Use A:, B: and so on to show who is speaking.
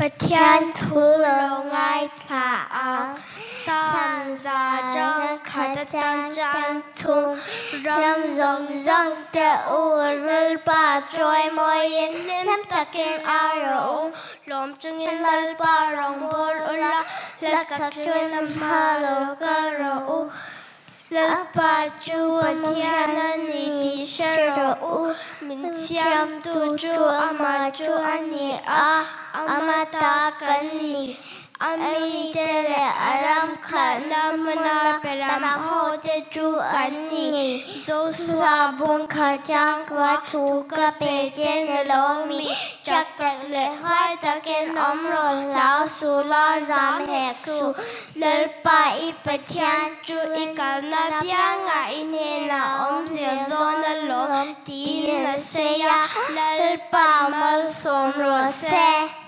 A: Pathian thu lo ngaithla ang. Psalm 101 atang chang chhung ram zawng zawng te u Lalpa chawimawiin hlim takin a rawh u. Lawm chungin Lalpa rawngbâwl ula, hla sak chungin a hma lo kal rawh u. Lalpa chu Pathian a ni tih hre rawh u, min thiamtu chu amah chu a ni a, ama ta kan ni. A mite leh a ram khalhna hmuna peram hote chu kan ni. Josua bung kha changkua thu ka pe che ni lo mi, chak tak leh huai takin awm rawh hlau suh la zam hek suh. Lalpa i Pathian chu i kalna piangah i hnenah awm zel dawn alawm tiin a sawi a, Lalpa malsawm rawh se.